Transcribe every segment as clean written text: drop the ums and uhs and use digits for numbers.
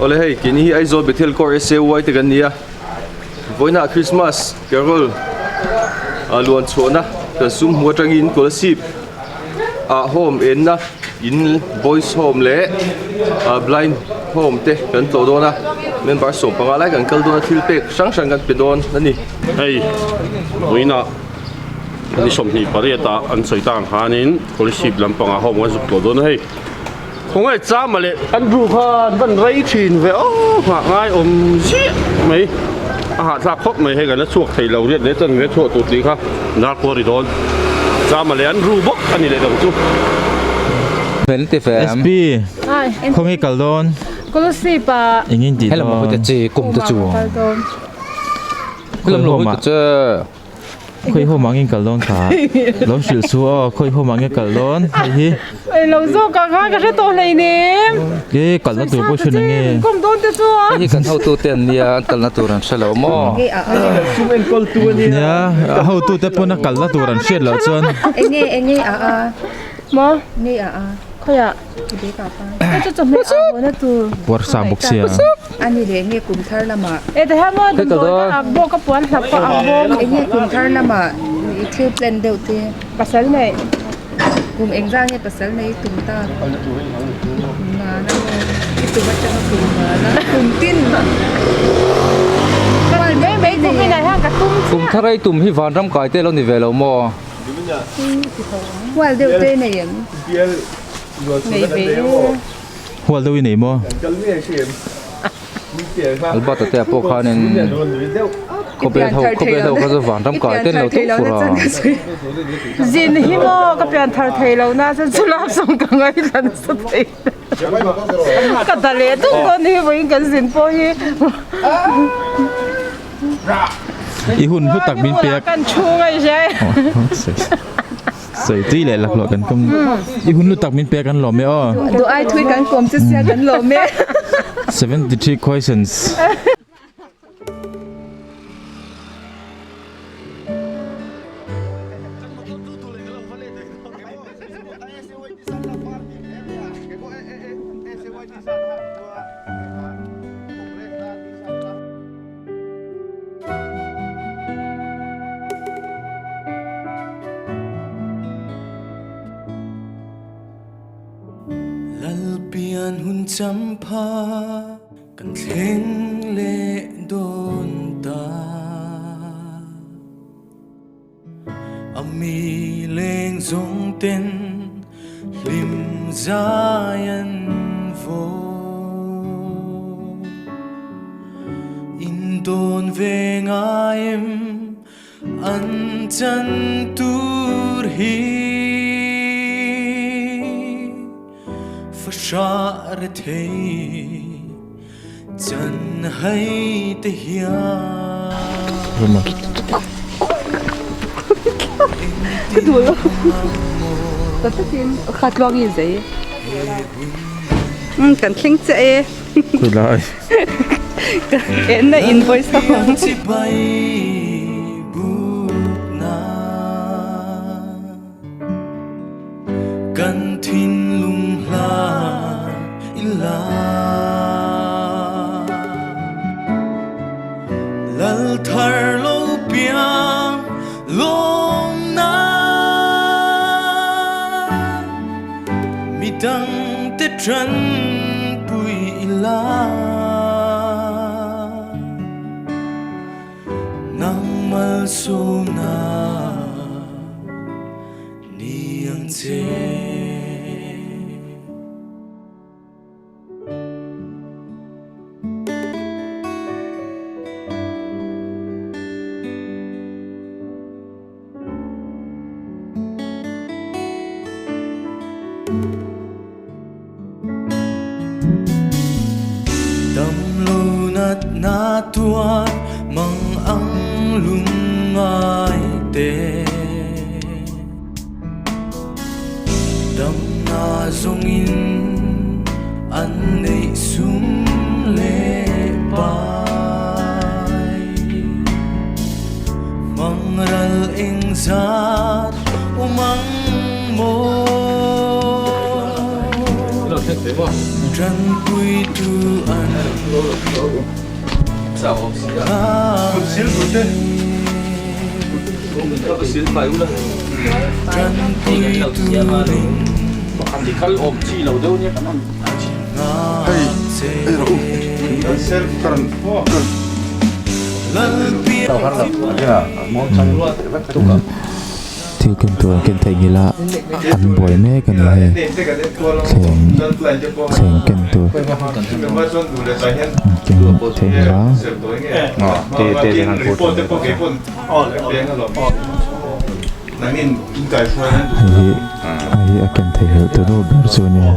Awle hei keini hi Aizawl Bethel Corps SAY te kan ni a, vawiinah Christmas Carol ah luan chhuahna kan sum hmu atangin Kolasib ah home enna in boys home leh ah blind home te kan tlawh dawn a, member 15 lai kan kal dawn a thil pek hrang hrang kan pe dawn a ni. Hei vawiinah ni 28 ah an sawi ta ang khanin Kolasib lampangah home kan zuk tlawh dawn a hei. Khawngaih chama leh an ru kha an van rei thin ve aw nghah ngai awm ziah mai a hahthlak khawp mai hei kan la chhuak thei lo riat leh chan ve chhuah tur tih kha dar pawh a ri dawn chama leh an ru bawk a ni leh dang chu. SP khawngaih kal dawn engin tih dawn khawi home ah. Khawi ho mah nge kal dawn kha? Lo hrilh su aw, khawi ho mah nge kal dawn hei hi. Ei lo zawk ang kha ka hre tawh hlei nem. Ke kalna tur pawh hre nange. Kawm dawn te chu a. Hei hi kan hotu te an nia, an kalna tur an hre lo maw? Nia, a hotu te pawn a kalna tur an hriat loh chuan. Enge enge a a. Maw? Nge a a. Khawiah? Puar sang bawk sia. Ani leh nge kum thar lamah. E ti hian maw damdawi ka ak bawk ka puan hlap ka ak bawk. Eng nge kum thar lamah i thil plan deuh te. Pasal nei. Kum engzah nge pasal nei i tum ta? Kum ngana maw? I tum atanga kum ngana kum tin. Ka ti mai mai kum inah hian ka tum chiah. Kum thar a i tum hi vanram kai te lo ni ve lo maw? Hual deuh te nei em? Nei ve e. Hual deuh i nei maw? Albert-a te ah pawh khanin khawbel ho khawbel ho kha chu vanram kai te an lo tum fur a. Zin hi maw ka pian thar thei lo na chuan chu lap sawng ka ngaithla nasa thei ka da leh deuh dawn hi vawiin kan zin pawh hi. I hun hlu tak min pek. Kan thu ngai hria e. Sawi tui leh laklawh kan kawm. I hun hlu tak min pek an lawm e aw. Duh ai thui kan kawm che sia kan lawm e. 73 questions. Lalpian hun champha kan thleng leh dawn ta. A mi leng zawng ten hlim zai an vaw. In dawn ve ngai em an chan tur hi. Fahrah rethei chan hai te hian. Ka duh lo. Ka takin kha tluang i zei. Kan thleng chiah e. Khulai. En na invoice a awm. Kan thinlung hlan ila Lal thar lo piang lawm na Midang te tan pui ila Nang malsawmna Ni ang che. Damlo natna tuar mang ang lungngai te Damna zawngin an neih sum leh pai Mang ral eng zat awm ang maw. Thil ken tur an ken theihnghilh a an buai mek a ni hei thleng thleng ken tur an ken theihnghilh a. Hei hi hei hi a ken theihnghilh tu nu ber chu a nia.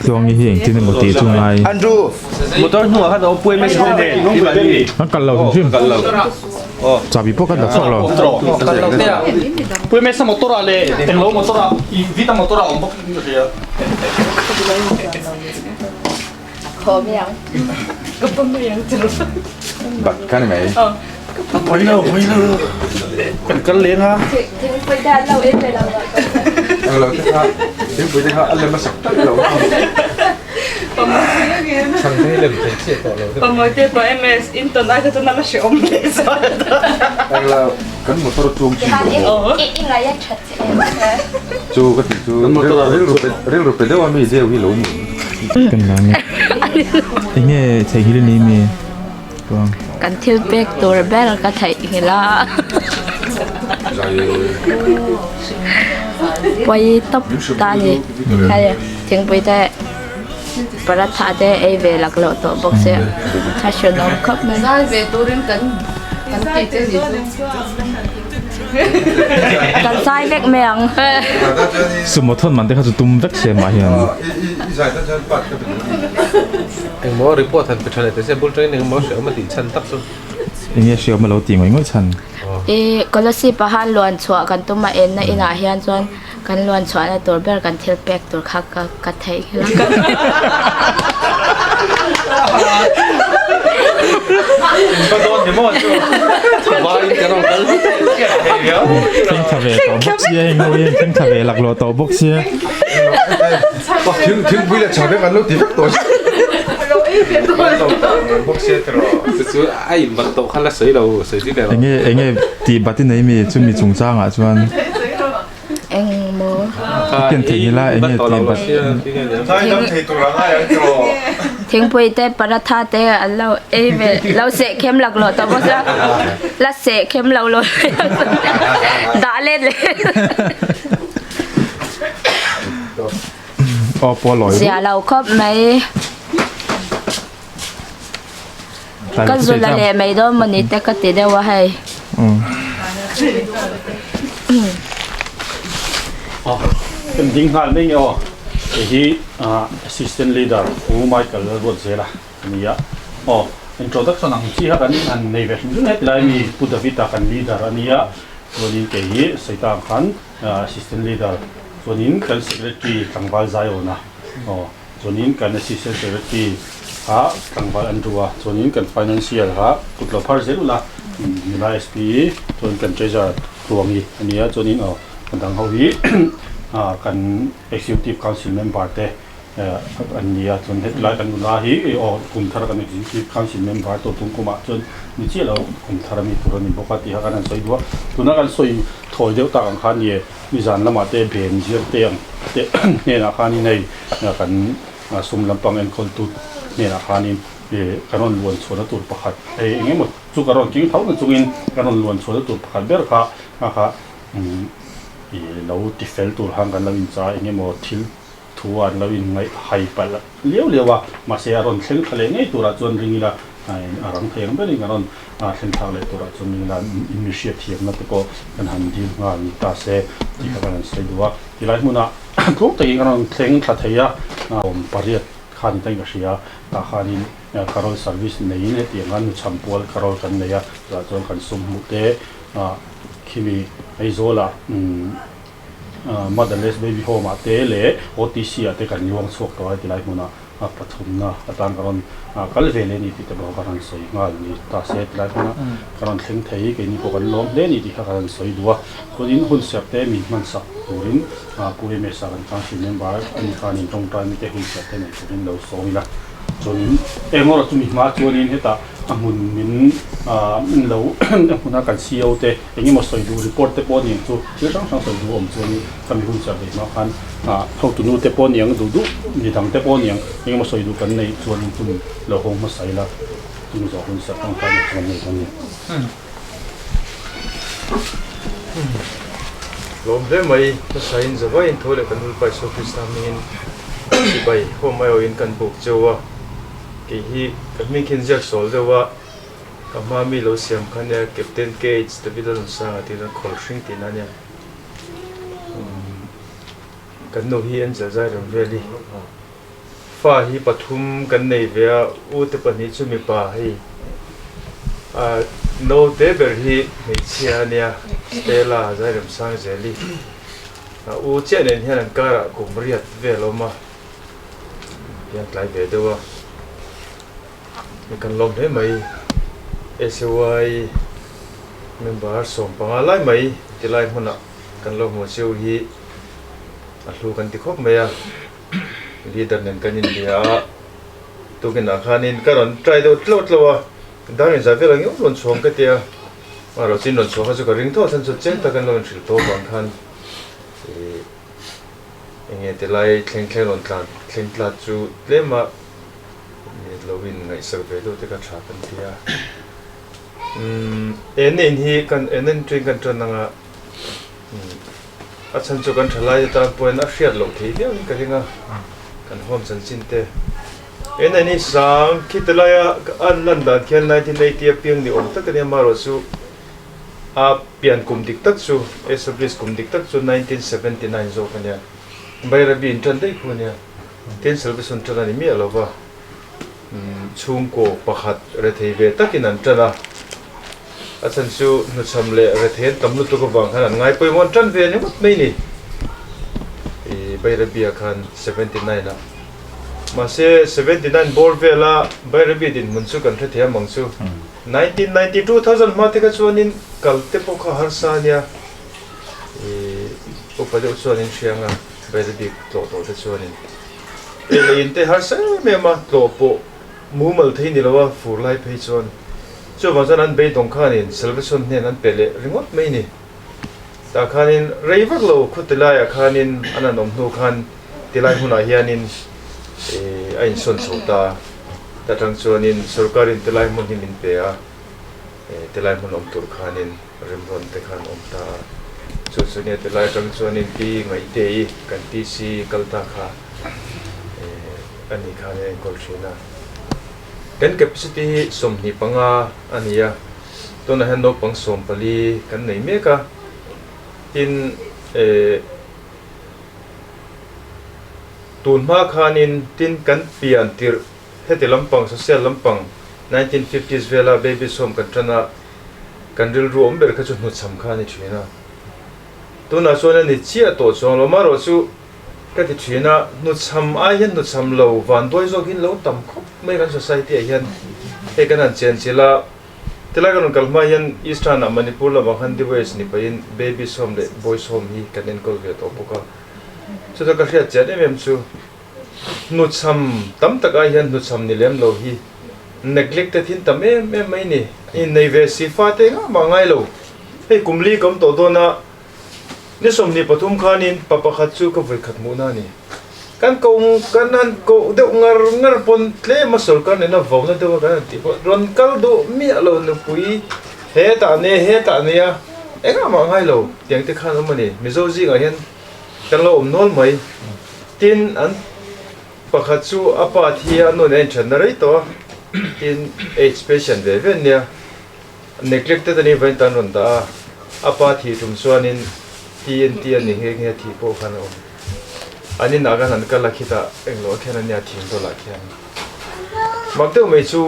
Tluangi hi engtin emaw tih chu ngai. An kal lo hrim hrim. Chabi pawh kan la chhuak lo. Kan la nge enge theihnghilh a ni mi chuan. Kan thil pek tur ber ka theihnghilh a pawi tawp ta a ni hei thingpui te paratha te ei ve lak loh tawh bawk se a hreawm khawp mai. Kan sai vek mai ang. Sumo thawn man te kha chu tum vek se mah hian. Engmaw report han pe tha leh teh se bul tangin engmaw hreawm a tih chhan tak chu. Enge hreawm a lo tih ngawih ngawih chhan. I Kolasib ah khan luan chhuah kan tum a enna inah hian chuan kan luan chhuahna tur ber kan thil pek tur kha ka ka theihnghilh a. Thleng thla ve tawh bawk sia heng ho hian thleng thla ve laklawh tawh bawk sia. Enge enge tih bat i nei mi chumi chungchangah chuan. Engmaw? I ken theih ila enge tih bat. Thingpui te paratha te an lo ei ve lo seh khem laklawh tawh bawk sia la seh khem lo lo dah let leh Aw pawh lawi zia lo khawp mai. Ka zula leh mai dawn mawni te ka ti deuh a hei. Kan ding nghal mai nge aw. Hei hi assistant leader Pu Michael Lalruatzela a ni a. Aw introduction ang chi kha kan han nei ve hrim hrim heti lai mi Pu David-a kan leader a ni a. Chuanin kei hi Saita ang khan assistant leader chuanin kan secretary tlangval Zaiawna aw. Chuanin kan Assistant Secretary kha tlangval an ru a, chuanin kan Financial kha kut lo phar zel ula, nula SP chuan kan Treasurer Tluangi a ni a, chuanin aw a dang ho hi kan Executive Council member te an ni a, chuan hetilai kan nula hi aw kum thar kan Executive Council member tawh tum kumah chuan ni chiah lo kum thar a mi tur a ni bawk a tih kha kan han sawi duh a, tuna kan sawi thawi deuh tak ang kha a ni e. Nizan lamah te ben zir te ang te hnenah khanin hei kan sum lampang enkawltu hnenah khanin kan rawn luan chhuahna tur pakhat hei eng emaw chu ka rawn keng tho na chungin kan rawn luan chhuahna tur pakhat ber kha kha kha lo ti fel tur khan kan lo incha eng emaw thil thu an lo inngaih hai palh liau liau a, mahse a rawn thleng thla leh ngei turah chuan ring ila a rang thei ang berin a rawn thleng thlak leh turah chuan ring ila in mi hriat thiamna te pawh kan han dil nghal ni ta se tih kha kan han sawi duh a, tilai hmunah tlawm takin a rawn thleng thla thei a, awm pariat khan ni tain ka hria tah khanin carol service neiin hetiang khan nuchham pual carol kan nei a, chutah chuan kan sum hmuh te khimi Aizawlah Motherless Baby Home ah te leh OTC ah te kan luang chhuak tawh a tilai hmunah. Pathumna atan ka rawn kal ve leh a ni tih te pawh ka rawn sawi nghal a ni ta se tilai hmuna ka rawn thleng thei keini pawh kan lawm hle a ni tih kha ka rawn sawi duh a. Chuanin hun serh te min hman sak turin Pu MS-a kan council member a ni khanin tawngtai mite hun serh te nei turin lo sawm ila. Chuanin eng erawh chumi hma chuanin hetah a hmun min lo a hmuna kan CO te eng emaw sawi duh report te pawh a ni ang chu thil hrang hrang sawi duh a awm chuanin khami hun serh ve hma khan hotu nu te pawh a ni ang duh duh mi dang te pawh a ni ang eng emaw sawi duh kan neih chuanin hun lo hawng hmasa ila chumi zawh hun serh tangkai na chu kan nei dawn a ni. Lawm hle mai hmasain zavaiin tho leh kan Lalpa Isua Krista hmingin sipai home aiawhin kan buk cheu a. Kei hi ka hming khin ziak sawl deuh a, ka hma mi lo siam kha nia Captain KH David Lalnunsanga tih chuan khawl hring tihna ania. Kan nu hi Angel Zairem vel hi fa hi pathum kan nei ve a, u te pahnih chu mipa hei a naute ber hi hmeichhia ania Stella Zairem Sangzeli a u chiah nen hian an karah kum riat vel a awm a. Hian tlai ve deuh a, mi kan lawm hle mai. SAY member 15 lai mai ti lai hmunah kan lo hmu cheu hi a hlu kan ti khawp mai a, leader nen kan inbia a, tukinah khanin ka rawn try deuh tlo tlo a, dar inzah vel ang emaw rawn chhuang ka tia, amaherawhchu chin rawn chhuah kha chu ka ring tho a, chhan chu chiang tak an lo inhrilh tawh avang khan ih. Enge ti lai thleng thleng rawn tlan thleng tlat chu tlem a lo in ngaihsak ve deuh te ka tha kan ti a. Umm en in hi kan en en train kan tan anga a chhan chu kan tha lai te tan pawhin a hriat loh thei viau in ka ring a kan home chanchin te. En en hi sang khi ti laia an lan dan khian 1980 a piang ni awm tak a nia amaherawhchu A pian kum dik tak chu, established kum dik tak chu 1979 zawk a nia. Bairabi in tan daih khu a nia. Tin salvation tan a ni miah lo va. Chhungkaw pakhat rethei ve takin an tan a. A chhan chu hnuchham leh rethei an tam lutuk avang khan an ngai pawimawh an tan ve ni ngawt mai ni. Bairabi ah khan 79 ah. Mahse 79 bawr vela Bairabi dinhmun chu kan hrethiam ang chu. 1990 2000 hma te kha chuanin kal te pawh kha harsa a nia, ih upa deuh chuanin hrianga bel bik tlawh tawh te chuanin ei leh in te harsa em em a, tlawh pawh mumal thei ni lo a fur lai phei chuan chuvang chuan an beidawng khanin salvation hnen an pe leh ringawt mai ni. Tah khanin rei vak lo khaw tilaiah khanin an han awm hnu khan tilai hmunah hianin ih a insawn chho ta a. Ta tang chuanin sorkarin tilai hmun hi min pe a, tilai hmun awm tur khanin remrawn te khan awm ta a. Chu chu nia tilai atang chuanin Pi Ngaihtei kan PC kal ta kha a ni khan a enkawl thin a. Kan capacity hi 25 a ni a, tunah hian naupang 14 kan nei mek a, tin Tun hma khanin tin kan pian tirh heti lampang social lampang 1950s vela babies home kan tan a, kan rilru awm ber kha chu hnuchham kha a ni thin a. Tunah chuan a ni chiah tawh chuang lo marawh chu ka ti thin a, hnuchham ai hian hnuchham lo vanduai zawk hin lo tam khawp mai kan society ah hian hei kan han chenchilh a, tilai kan rawn kal hma hian Eastern ah Manipur lamah khan DYS ni pahin babies home leh boys home hi kan enkawl ve tawh bawk a. Chuta ka hriat chian em em chu hnuchham tam tak ai hian hnuchham ni lem lo hi neglected hin tam em em mai ni. Innei ve si fa te engah mah ngai lo. Hei kum li ka awm tawh dawn a, ni 23 khanin pa pakhat chu ka vawi khat hmuhna a ni. Kan ko kan han koh deuh ngar ngar pawn tlem a sawrkar nena vona deuh a kan han tih pawh rawn kal duh miah lo nupui hetah nia hetah nia engah mah ngai lo tiang te khan awm a ni. Mizo zingah hian kan lo awm nual mai. Tin an pakhat chu a pa thi a nu nen a inthenna rei tawh a, tin aids patient ve ve ania neglected a nih vain tan rawn dah a, a pa thih tum chuanin TNT a ni nghe nghe thih pawh khan a awm. An inah khan an kal a khitah englo khian ania thing dawlah khian mak deuh mai chu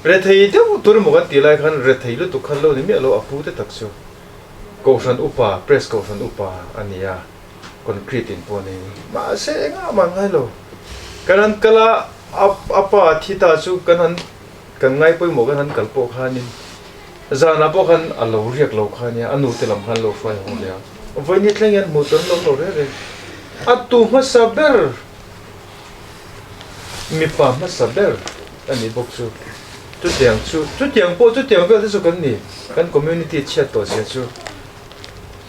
rethei deuh tur emaw kan tih lai khan rethei lutuk khan lo ni miah lo a pu te tak chu Kohhran upa, Press Kohhran upa a ni a, concrete in pawh a nei a ni. Mahse engah mah ngai lo. Kan han kal a, a pa a thi ta chu kan han kan ngai pawimawh kan han kal pawh khanin zanah pawh khan a lo riak lo kha nia, a nu te lam khan lo hruai haw leh a. Vawiin thleng hian hmuh tur an lo awm lo reng reng. A tu hmasa ber mipa hmasa ber a nih bawk chu. Chutiang chu, chutiang pawh chutiang vel te chu kan ni, kan community chhiat tawh zia chu.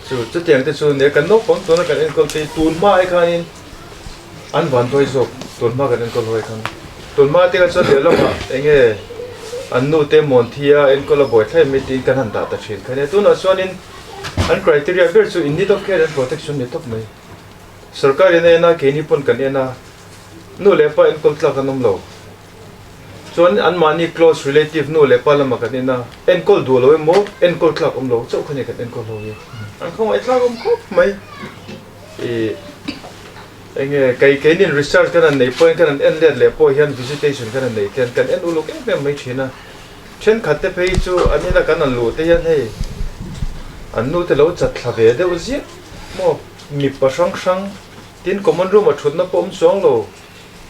Chu chutiang te chu nia kan naupang tuna kan enkawl te hi tun hma ai khanin an van dawi zawk tun hma kan enkawl hawi khan tun hma te kha chuan lehlamah eng nge an nu te mawn thi a enkawl a buai thlai mai tiin kan han dah ta thin kha nia tunah chuanin an criteria ber chu in need of care and protection ni tawp mai sorkar in a en a keini pawn kan en a nu leh pa enkawl tlak an awm lo. Chuan anmahni close relative nu leh pa lama kan en a, enkawl duh lo emaw, enkawl tlak awm lo chauh kha nia kan enkawl ho hi. An khawngaih tlak awm khawp mai. Ih enge kei keinin research kan han neih pawhin kan han en let leh pawh hian visitation kan han neih hian kan en uluk em em mai thin a. Thenkhat te phei chu an ina kan han luh te hian hei an nu te lo chat thla ve deuh ziah maw mipa hrang hrang tin common room a thutna pawh awm chuang lo.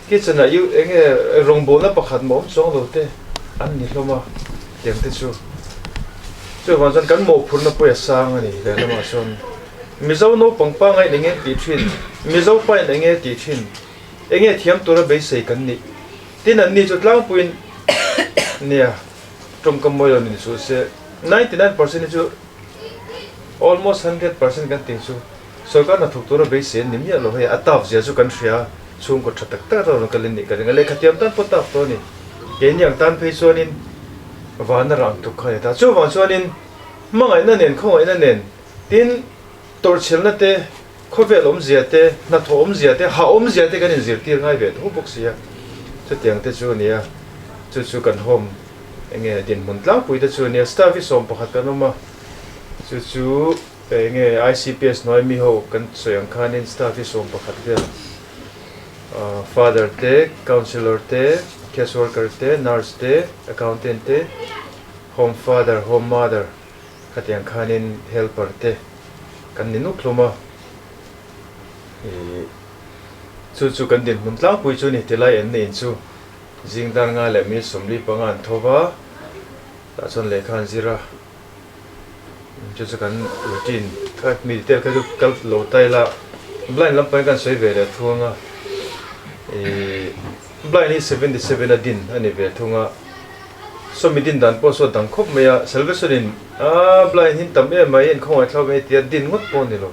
Kitchen ah yu eng nge rawngbawlna pakhat mah awm chuang lo te an ni hlawm a tiang te chu. Chuvang chuan kan mawhphurhna pawh a sang a ni lehlamah chuan Mizo naupang pangain eng nge tih thin, Mizo pain eng nge tih thin, eng nge thiam tura beisei kan nih. Tin an ni chu tlangpuiin nia tawngkam mawi lo ni suh se 99% hi chu almost 100% kan tih chu Sorkar hnathawk tura beisei an ni miah lo hei, a taf zia chu kan hria, chhungkaw tha tak tak atang rawn kal in nih ka ring a, lehkha thiam tan pawh taf tawh a ni. Keini ang tan phei chuanin vana rang tuk kha a ni ta. Chuvang chuanin hmangaihna nen khawngaihna nen tin tawrhchhelna te, khawvel awmzia te, hnathawh awmzia te, hah awmzia te kan inzirtir ngai ve tho bawk si a. Chutiang te chu a ni a, chu chu kan home enge dinhmun tlangpui te chu a ni a, staff hi 11 kan awm a, chu chu. Eng nge ICPS hnuai mi ho kan sawi ang khanin staff hi 11 vel father te, councillor te, case worker te, nurse te, accountant te, home father, home mother khatiang khanin helper te kan ni nuk hlawm a. Ih chu chu kan dinhmun tlangpui chu ni tilai en na in chu zing dar nga leh mi 45 an tho va, tah chuan lehkha an zir a. Chu chu kan routine kha mi detail kha chu kal lo ta ila blind lampang kan sawi ve leh thung a ih blind hi 77 a din a ni ve thung a sawmi din dan pawh saw dang khawp mai a salvation in ah blind hi tam em mai inkhawngaih thlak hei tia din ngawt pawh a ni lo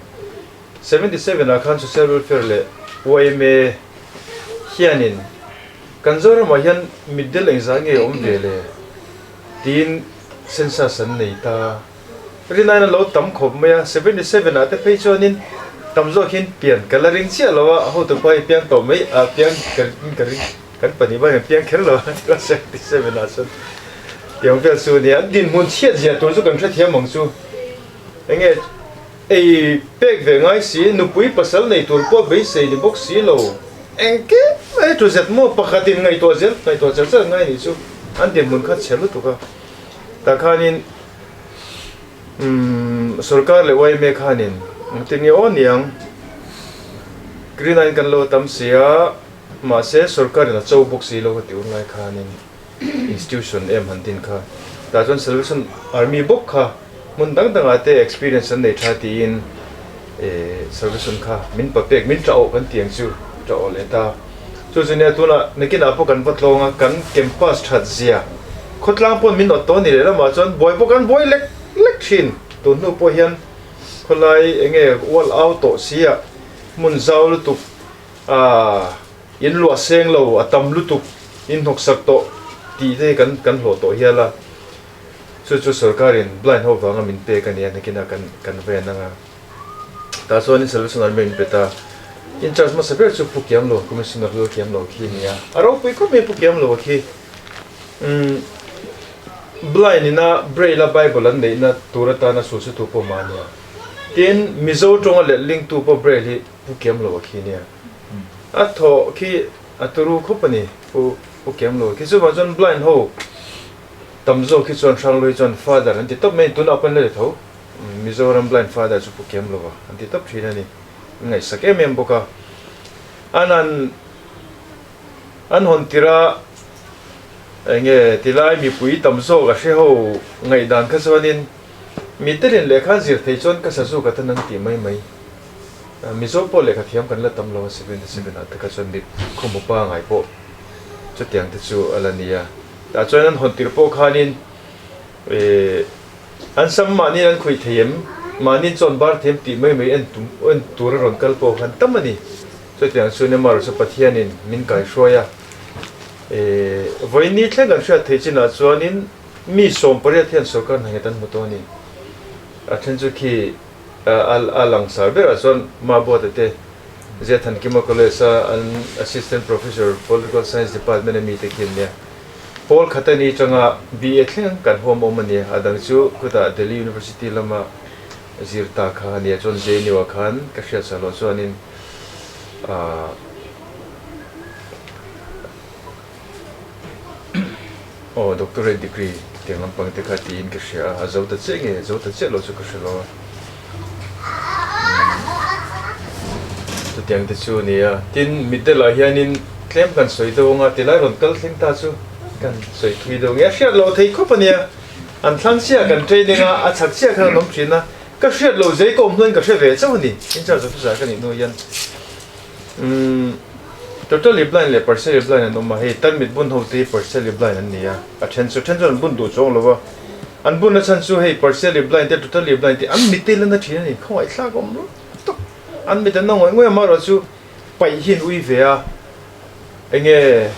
77 ah khan social welfare leh yma hianin kan Zoramah hian mitdel engzah nge awm ve le tiin Census an nei ta. Rinaiin a lo tam khawp mai a, 77 ah te phei chuanin tam zawk hian pian ka la ring chiah lo a, a hotu pa hi piang tawh mai a, piang ka ring ka ring kan pahnih bak hian piang kher lo a ti a, 77 ah chuan tiang vel chu a nia, an dinhmun chhiat zia tur chu kan hrethiam ang chu, enge ei pek ve ngai si, nupui pasal nei tur pawh beisei ni bawk si lo, engkim mai tu zet maw pakhatin ngaihtuah zel ngaihtuah char char ngai nih chu an dinhmun kha chhe lutuk a. Tah khanin umm sorkar leh yma khanin engtin nge aw niang green line kan lo tam si a mahse sorkarin a cho bawk si lo ka ti un lai khanin institution em han din kha tah chuan salvation army bawk kha hmun dang dangah te experience an nei tha tiin eh salvation kha min pa pek min tah awh kan ti ang chu tah awh leh ta. Chu chu nia tunah nakinah pawh kan va tlawng a, kan campus that zia khawtlang pawn min awt tawh a ni leh lamah chuan buai pawh kan buai lek lek thin. Tun hnu pawh hian khawlai eng nge ual au tawh si a, hmun zau lutuk ah in luah seng lo a tam lutuk in hnawk sak tawh tih te hi kan kan hlawh tawh hial a. Chu chu sorkarin blind ho vanga min pek a nia nakinah kan kan ven ang a. Tah chuan in Salvation Army in pet a, in charge hmasa ber chu Pu Kiamlo, Commissioner Lal Kiamlo khi a ni a, a ropui khawp mai Pu Kiamlo khi. Umm blind ina Braille a Bible an neihna tur atana sulsutu pawh mah a nia. Tin, Mizo tawnga lehlingtu pawh Braille hi Pu Kiamlo khi a nia. A thawh khi a turu khawp a ni Pu Pu Kiamlo khi. Chuvang chuan blind ho tam zawk hi chuan Hranglo hi chuan Father an ti tawp mai a ni, tunah pawh an la ti tho. Mizoram blind father chu pu kiam lova an ti tawp thin a ni. An ngaihsak em em bawk a. An an An hawn tirh a enge tilai mipui tam zawk a hre ho ngaihdan kha chuanin mi telin lehkha an zir thei chuan ka sazu ka tan an tih mai mai. Mizo pawh lehkha thiam kan la tam lo a 77 ah te kha chuan mit khawmu pangai pawh chutiang te chu a la nia. Tah chuan an hawn tirh pawh khanin ih an sam mahni an khuih thei em mahni chawn bar thei em tih mai mai en tum en tur a rawn kal pawh khan tam a ni. Chutiang chu Neymar chu Pathianin min kaihruai a, ih vawiin thleng kan hriat theih chinah chuanin mi 18 hian sorkar hna nghet an hmu tawh a ni. A then chu khi a langsar berah chuan Mabuata te Ziathankima College a an Assistant Professor Political Science Department a mite khi an nia. Pawl khat a ni tanga BA thleng kan huam awm a nia, a dang chu khutah Delhi University lama zir ta kha a nia chuan JNU ah khan ka hriat sa loh chuanin ahh aw doctorate degree tiang lampang te kha tiin ka hria a, a zo ta chiah nge zo ta chiah lo chu ka hre lo a chutiang te chu a ni a tin middle ah hianin tlem kan sawi deuh anga tilai rawn kal thleng ta chu kan sawi thui deuh nge a hriat loh thei khawp a nia. An thlang chiah kan training a, a chak chiah khan an awm thin a, ka hriat loh zei ka awm hnuaiin ka hre ve chauh a ni, in charge officer ka nih hnu hian umm totally blind leh partially blind an awm a, hei tarmit bun ho te hi partially blind an ni a, a then chu then chuan an bun duh chuang lo va, an bun na chhan chu hei partially blind te totally blind te an mit te ila na thin a ni, khawngaihthlak a awm ru tawp, an mit an na ngawih ngawih a amaherawhchu chu paih hi an ui ve a, enge.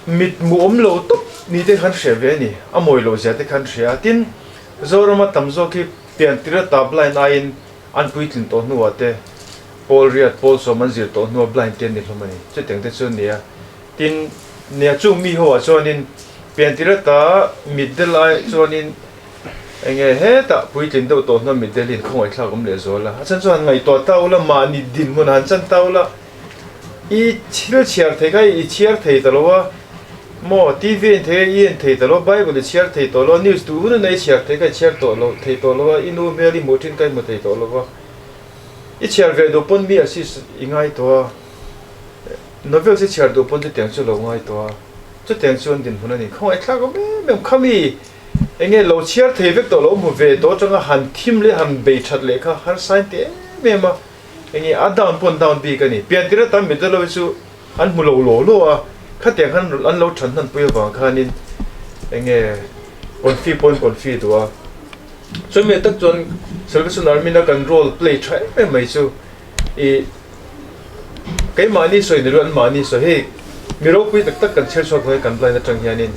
Mit mu awm lo tawp ni te khan hre ve a ni, a mawi loh zia te khan hria a, tin Zorama tam zawk hi pian tir ata blind aiin an puitlin tawh hnuah te pawl riat pawl sawm an zir tawh hnuah blind te an ni hlawm a ni, chutiang te chu a ni a, tin nia chung mi ho ah chuanin pian tir ata mit del ai chuanin enge hetah puitlin deuh tawh hnuah mit del hi an khawngaihthlak awm leh zual a, a chhan chuan han ngaihtuah ta ula mahni dinhmun han chan ta ula. I thil chhiar thei kha i chhiar thei ta lo a, maw TV en thei a i en thei ta lo, Bible i chhiar thei tawh lo a, news duh hun hun a i chhiar thei kha i chhiar tawh lo thei tawh lo a, i nu hmel i hmuh thin kha i hmu thei tawh lo va, i chhiar ve duh pawn mi assist i ngai tawh a, novels i chhiar duh pawn chutiang chu lo ngai tawh a, chutiang chu an dinhmun a ni. Khawngaihthlak awm em em kha mi enge lo chhiar thei vek tawh lo hmu ve tawh atanga han thim leh han bei that leh kha harsa in ti em em a. Enge a down pawh an down bik a ni. Pian tir atan middle ho hi chu an hmu lo law law a, khatiang khan an lo than hnan pui avang khanin enge confi pawh an confi duh a. Chumi tak chuan Salvation Army na kan role play tha em em mai chu ih keimahni sawi ni lo anmahni sawi hei mi ropui tak tak kan chher chhuak hnuai kan blind atang hianin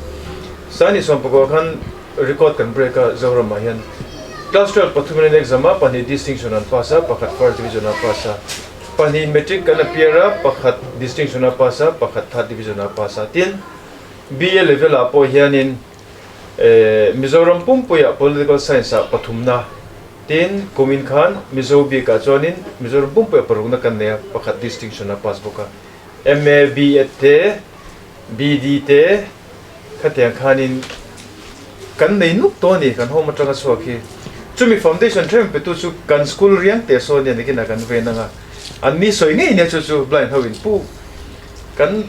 Sani Sawmpakua khan Record kan break a, Zoramah hian Class 12 pathumin an exam a, pahnih distinction an pass a, pakhat first division a pass a, pahnih matric kan appear a, pakhat distinction a pass a, pakhat third division a pass a. Tin, BA level ah pawh hianin Mizoram pumpuiah Political Science ah pathumna, tin kumin khan Mizo bikah chuanin Mizoram pumpuiah parukna kan nei a, pakhat distinction a pass bawk a. MA, BEd te, BD te, Khatiang khanin kan nei nuk tawh a ni, kan home atanga chhuak hi. Chumi foundation thleng petu chu kan school riang teh sawn nia nikin a kan ven anga, an ni sawi ngei nia chu chu blind ho in pu kan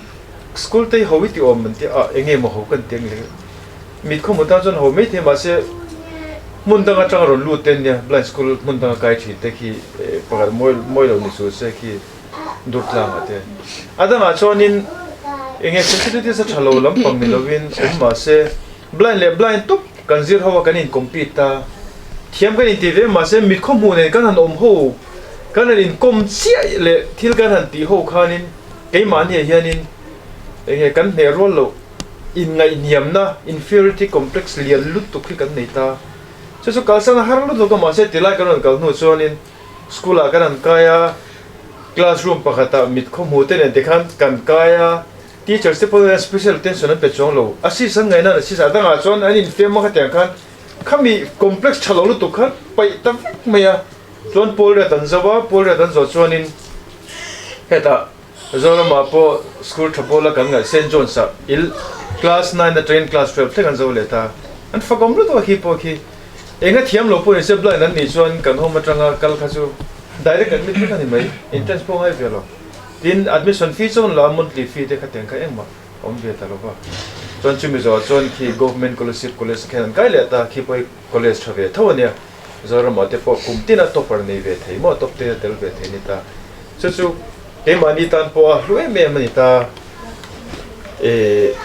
school te hi ho i ti awm an tia a enge maw ho kan ti ang le mit khawmu tan chuan ho mai thei mahse hmun dang atanga rawn lut te nia blind school hmun danga kai thin te khi pakhat mawi mawi lo ni chu se khi. dur tlang a te. A dangah chuanin enge facilities a tha lo lampang ni lovin awm mahse blind leh blind tawp kan zir ho a kan in compete a, thiam kan inti ve mahse mit khaw hmuh nen kan han awm ho kan han inkawm chiah leh thil kan han tih ho khanin keimahni ah hianin enge kan hneh rual loh inngaihniamna inferiority complex lian lutuk hi kan nei ta. Chu chu kalsan a har lutuk a mahse tilai kan rawn kal hnu chuanin School ah kan han kai a, class room pakhat ah mit khaw hmu te nen tikhan kan kai a, teachers te pawh hian special attention an pe chuang lo, a sis an ngaihna an assist a, a dangah chuan an infiam a khatiang khan khami complex tha lo lutuk khan paih ta vek mai a, chuan pawl riat an zo a, pawl riat an zawh chuanin hetah Zoramah pawh school tha pawla kan ngaih Saint John's ah il class nine atangin class 12 thleng an zo leh ta, an fakawm lutuk a khi pawh khi. Enga thiam lo pawh inse blind an nih chuan kan home atanga kal kha chu direct admit vek a ni mai, entrance pawh ngai ve lo. Tin, admission fee chuan la monthly fee te khatiang kha engmah a awm ve ta lo va. Chuan chumi zawhah chuan khi Government Kolasib College khian an kai leh ta, khi pawh hi college tha ve tho a nia. Zoramah te pawh kum tina topper nei ve thei maw, top ten a tel ve thei a ni ta. Chu chu keimahni tan pawh a hlu em em a ni ta. Ehh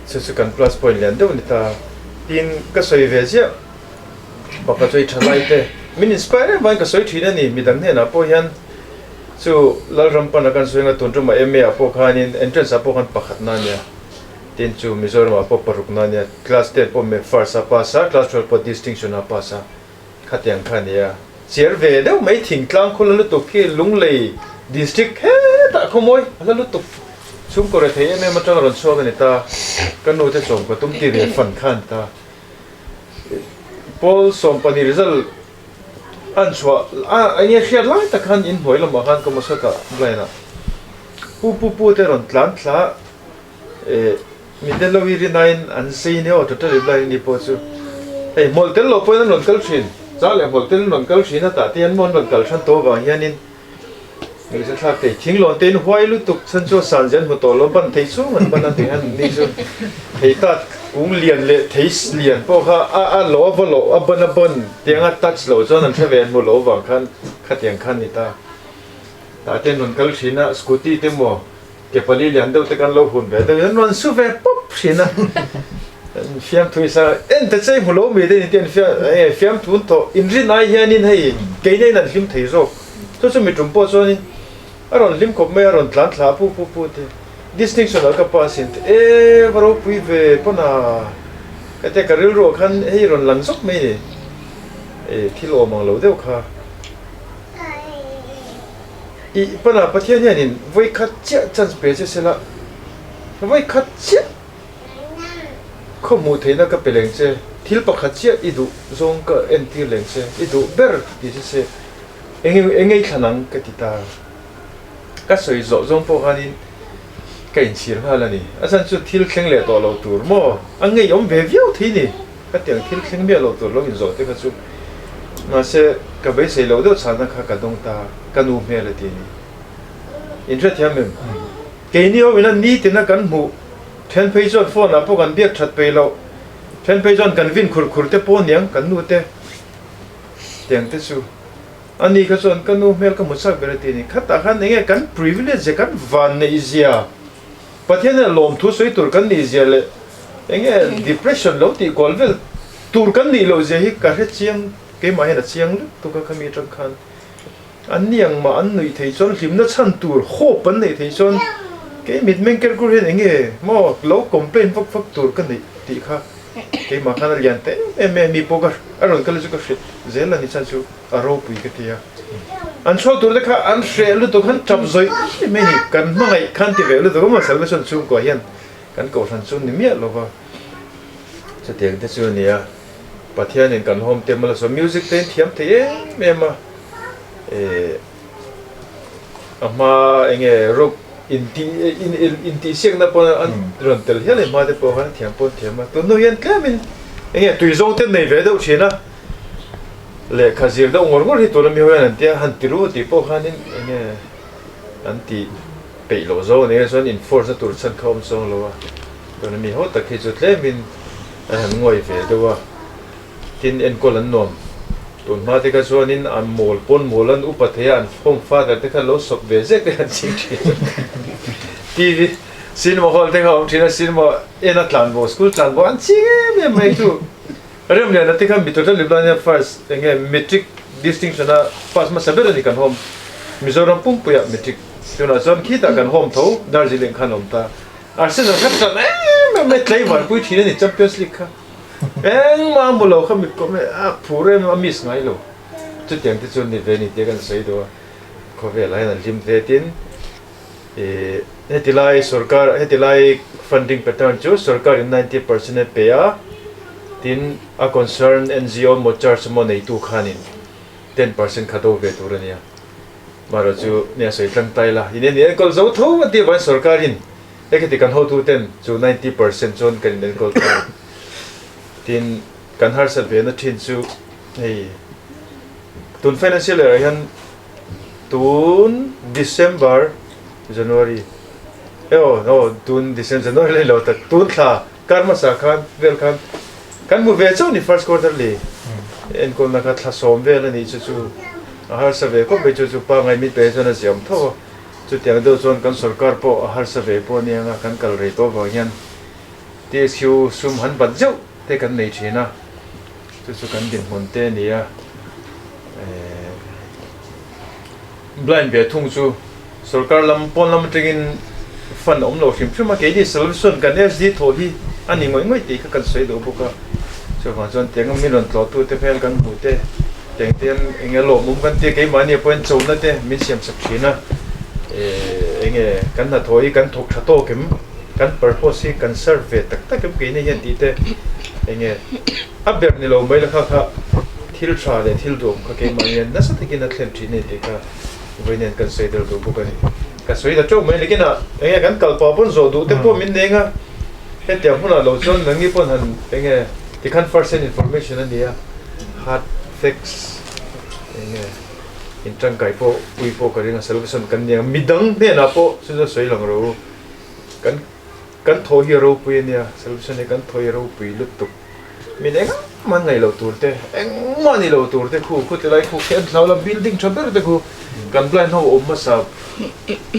chu chu kan plus point lian deuh a ni ta. Tin, ka sawi ve ziah. Pakhat chu i tha lai te min inspire em vangin ka sawi thin a ni. Midang hnenah pawh hian chu Lalrampana kan sawi anga tun tumah MA ah pawh khanin entrance ah pawh khan pakhatna a nia. Tin chu Mizoram ah pawh parukna a nia. Class 10 pawh me first a pass a, class 12 pawh distinction a pass a. Khatiang kha a nia. Chiar ve deuh mai thingtlang khaw la lutuk khi Lunglei district hetah khawmawi a la lutuk. Chhungkaw rethei em em atanga rawn chhuak a ni ta. Ka nu te chawm ka tum ti ve fan kha a ni ta. Pawl 12 result an chhuah a eng nge hriat lai tak khan in hnuai lamah khan ka mawsat ah blind ah pu pu pu te rawn tlan thla eh mi te lo i rin aiin an sei nia aw total blind ni pawh chu hei hmawlh tel lo pawhin an rawn kal thin cha leh hmawlh tel an rawn kal thin a tah te hian maw an rawn kal than tawh avang hianin Ngaihsa thlak thei thinglawn te in huai lutuk chhan chu a san zel hmu tawh lo ban thei chung an ban a ti hian ni chu thei tat kung lian leh thei lian pawh kha a a lo a va loh a ban a ban tiang a touch lo chuan an hre ve an hmu lo vang khan khatiang khan ni ta tah te an rawn kal thin a scooty te maw ke pali lian deuh te khan lo hun ve deuh in an rawn su ve pawp thin a fiamthu isa en ta che hmu lo mi te ni te an fiamthu an thawh inrin ai hianin hei keina in an hlim thei zawk. Chu chu mi tum pawh chuanin a rawn hlim khawp mai a, a rawn tlan thla a pu pu pu te distinction ah ka pass in e va ropui ve pawn a ka tia ka rilru ah khan hei rawn lang zawk mai ni e thil awm ang lo deuh kha i pawn a Pathian hianin vawi khat chiah chance pe che sela vawi khat chiah khaw hmuh theihna ka pe leng che thil pakhat chiah i duh zawng ka entir leng che i duh ber ti che se. Eng eng ei thlan ang ka ti ta. Ka sawi zawh zawng pawh khanin ka inchhir nghal a ni. A chhan chu thil thleng leh tawh lo tur maw? A ngeiawm ve viau thei ni. Ka tiang thil thleng miah lo tur lo inzawh te kha chu. Mahse, ka beisei lo deuh chhana kha ka dawng ta, ka nu hmel a ti a ni. Inhrethiam em? Keini ho ina nitina kan hmuh then phei chuan phone ah pawh kan biak that peih loh, then phei chuan kan vin khur khur te pawh aniang kan nu te. Tiang te chu a ni kha chuan ka nu hmel ka hmu chak ber a ti a ni. Khatah khan enge kan privilege zia kan van neih zia, Pathian hian lawmthu sawi tur kan nih zia leh enge depression lo tih kual vel tur kan nih loh zia hi ka hre chiang, keimah hian a chiang lutuk a khami atang khan an ni ang mah an nuih thei chuan hlimna chhan tur hope an neih thei chuan kei mitmeng ker kur hian enge maw lo complain vak vak tur ka neih tih kha Keimah khan a lian ta em em mai a, mi pawh ka a rawn kal chu ka hrilh zel a ni chuan chu a ropui ka ti a. An chhuak tur te kha an hreh lutuk an tap zawih zawih mai a ni, kan hmangaih khan ti ve lutuk a maw salvation chhungkua hian kan kohhran chu ni miah lo va. Chutiang te chu a ni a, Pathianin kan home te mal a sawi music te in thiam thei em em a, eh a hma enge rock Intih intihsiakna pawh an rawn tel hial a hma te pawh khan thiam pawh an thiam a, tun hnu hian tlemin eng nge tui zawng te nei ve deuh thin a, lehkha zir deuh ngawr ngawr hi tuna mi ho hian an tia han ti ru tih pawh khanin eng nge an tih peih loh zawng a ni a, chuan in force na tur chhan kha awm chuang lo a, tuna mi ho tak hi chu tlemin an han ngawi ve deuh a. Tin, enkawl an nuam. Tun hma te kha chuanin an mawl pawn mawl an upa thei a, an home father te kha lo sawp ve zek te an ching thin. TV, cinema hall te kha a awm thin a, cinema en a tlan bo, school tlan bo an ching em em mai chu. Remliana te kha mi total Liblania first eng nge matric distinction a pass hmasa ber a ni kan home Mizoram pumpuiah matric tunah chuan khitah kan home tho Darjeeling khan a awm ta. Arsenal kha tlan em em mai tlaivar pui thin a ni Champions League kha. Engmah a hmu lo kha mit kawm a phur em a miss ngai lo. Chutiang te chuan ni ve ni tia kan sawi duh a, khawvelah hian an hlim hle tin ih heti lai sorkar heti lai funding pattern chu sorkar in 90% a pe a, tin a concern NGO emaw church emaw neitu khanin 10% kha do ve tur a nia. Amaherawhchu nia sawi tlang ta ila in en enkawl zo tho a tih avangin sorkarin Hei khati kan hotuten chu 90% chuan kan inenkawl ta. Tin, kan harsat ve na thin chu hei tun financial year ah hian Tun December, January e aw aw tun December, January la ni lo tak tun thla kar hmasa khan vel khan kan hmu ve chauh ni first quarterly enkawlna kha thla sawm vel a nih chu chu a harsa ve khawp mai chu chu pangai mit pe chuan a ziam tho a chutiang deuh chuan kan sorkar pawh a harsa ve pawh a nia nga kan kal rei tawh avang hian TSU sum han bat zeuh te kan nei thin a chu chu kan dinhmun te a ni a eh Blind ve thung chu sorkar lam pawn lam atangin fund a awm lo hrim hrim a, keini solution kan SD thawh hi a ni ngawih ngawih tih kha kan sawi duh bawk a, chuvang chuan tiang min rawn tlawh tu te hmel kan hmuh te, tiang te hian eng nge lawmawm kan tia keimahni pawhin chona te min siam sak thin a, eh eng nge kan hnathawh hi kan thawk tha tawk em, kan purpose hi kan serve ve tak tak em keini hian tih te eng nge a ber ni lo mai la kha kha. Thil tha leh thil duhawm kha keimah hian nasa takin a thlen thin a ni tih kha vawi nen kan sawi del duh bawk a ni. Ka sawi ta teuh mai lekin ah enge kan kal pah pawn zawh duh te pawh min neng a, hetiang hunah lo chuan nangni pawn han enge tikhan first hand information a ni a, hard facts enge in tangkai pawh pui pawh ka ring a salvation kan ni ang midang hnenah pawh chu chu sawi lang rawh u kan Kan thaw hi a ropui a nia, Salvation hi kan thaw hi a ropui lutuk. Min engmah an ngaih loh tur te, engmah ni lo tur te khu, khu tilai khu khi an thlau la, building tha ber te khu kan blind ho awm hmasa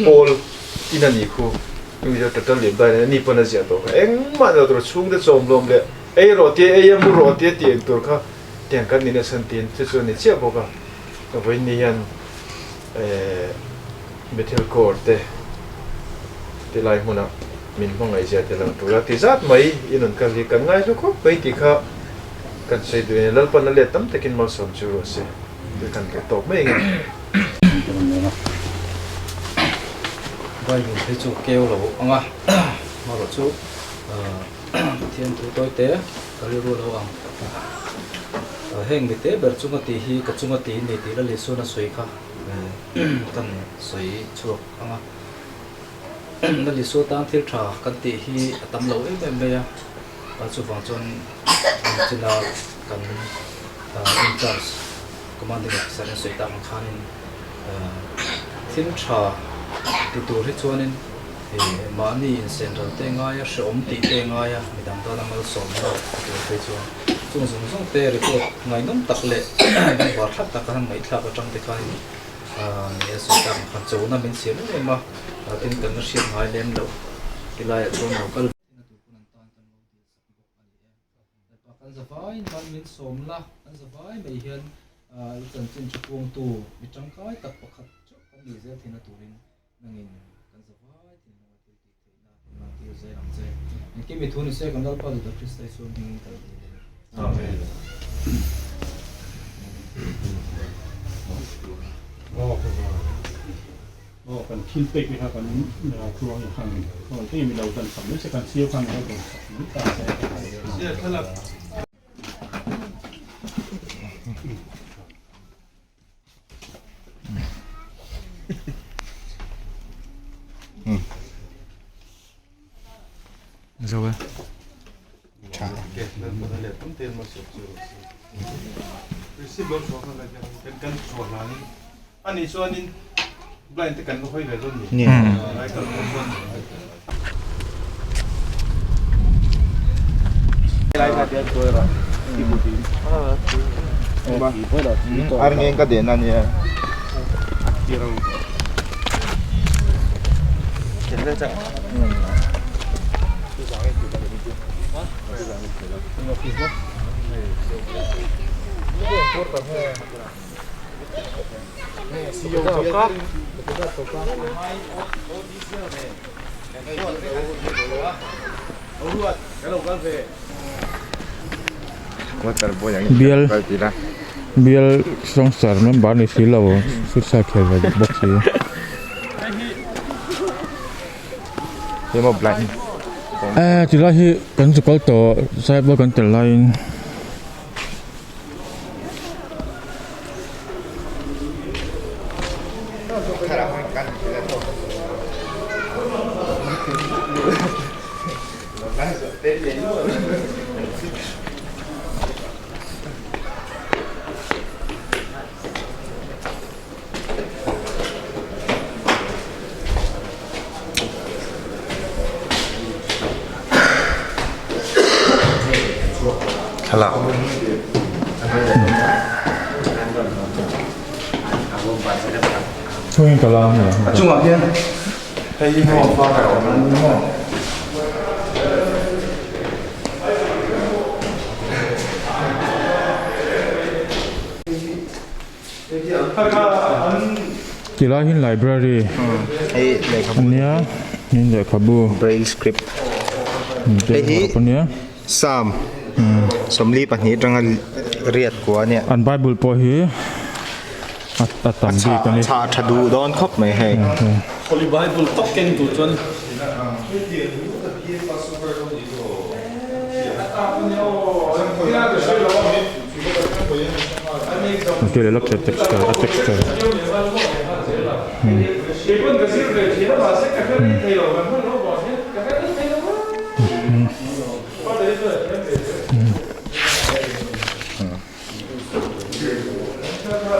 pawl in a ni khu, mi total leh blind a ni pawn a ziah tawh kha, engmah ni lo tur chhung te chawm lawm leh ei rawh tia ei a mu rawh tia tih eng tur kha tiang kan ni nasa an tiin chu chu a ni chiah bawk a, vawiin ni hian eh. Bethel Court te ti lai hmunah min hmangaih zia ti lang tura ti zat mai i nun kal hi kan ngaihlu khawp mai tih kha kan sawi duh a ni. Lalpan a let tam takin malsawm chu rawh se tih kan duh tawp mai nge. Bible hi chu keu lo ang a, amaherawh chu Pathian thu tawi te ka rilru lo ang. Heng mite ber chunga tih hi ka chunga tih ni tih Lalisuna sawi kha. Kan sawi chhuak ang a, Lal Isua tan thil tha kan tih hi a tam lo em em mai a, chuvang chuan china kan in charge commanding officer in sawi tak ang khanin thil tha ti tur hi chuanin mahni insenral te ngai a, hrehawm tih te ngai a, midang tana malsawmna ti tur phei chuan chung zawng zawng te report ngaihnawm tak leh bengvar thlap taka han ngaihthlak atang te khanin ni a sawi tak ang khan chona min siam em em a, tin kan la hriat ngai lem loh ti laiah chuan lo kal ve na tur pawn an tan kan lo dil sak bawk a ni e. Lalpa kan zavai man min sawm la, kan zavai mai hian i chanchin thu puangtu mi tangkai tak pakhat chauh kan nih zel theihna turin nangin kan zavai thinlunga thil tih theihna min lan tir zel ang che. Engkim mi thu ni se kan Lalpa Juda Krista Isua hmingin kan dil e. Amen. Aw kan thil pek te kha kan tluang in khan aw te mi lo kan sak mai se kan sir khan lo kan sak mai ta se. Zo e. Tha. Ani chuanin blind te kan va hawi ve dawn ni. Lai kal pawh chuan. Ar ngeng ka den a nia. Bial bial songster member ni si lo futsal khel ve duh bawk si. Eh tilai hi kan zu kal tawh saipawl kan tel laiin. Thlalak. Chungin ka la ang A chungah hian hei hi maw father awm a ni maw. Tilai hi library a nia in lehkhabu Braille script hei hi Psalm 42 atanga riat kua a nia. An Bible pawh hi a tam bik a ni. A chhah tha duh dawn khawp mai hei. Holy Bible tak keng tur chuan. Texture a texture.